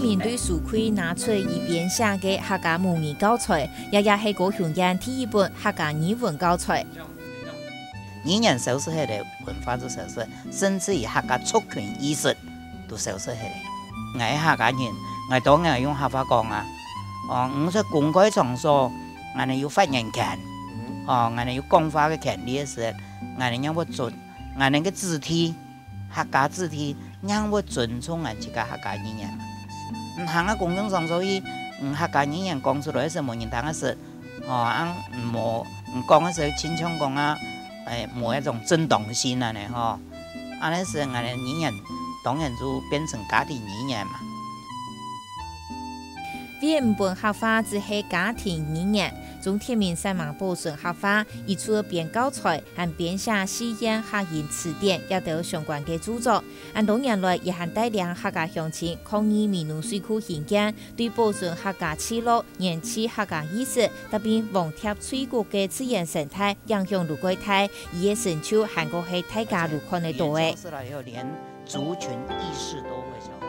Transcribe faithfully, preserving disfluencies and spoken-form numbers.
人對書櫃拿出佢編寫个客家母語教材，這也係高雄縣第一本客家語文教材。語言消失忒了，文化就消失，甚至於客家族群意識都消失忒了。𠊎係客家人，𠊎當然用客話講啊。哦，你在公開場所，𠊎等有發言權，哦，𠊎等有講話个權利个時，𠊎等仰會尊，𠊎等个子弟，客家子弟仰會尊重𠊎自家客家語言嘛？你行啊公共場所去，你客家語言講出來个時，無人聽个時，哦，啊，無，你講个時，親像講啊，誒，無一種正當性啊呢，吼。恁呢時，𠊎等語言當然就變成家庭語言嘛。為毋分客話只係家庭語言，鍾天民煞猛保存客話，佢除了編教材，還編寫四縣客音詞典這兜相關个著作。恁多年來，佢還帶領客家鄉親抗議美濃水庫興建，對保存客家聚落、延續客家意識，搭配黃蝶翠谷个自然生態影響都蓋大，佢个成就還過係大家都看得到个。族群意識都會消失。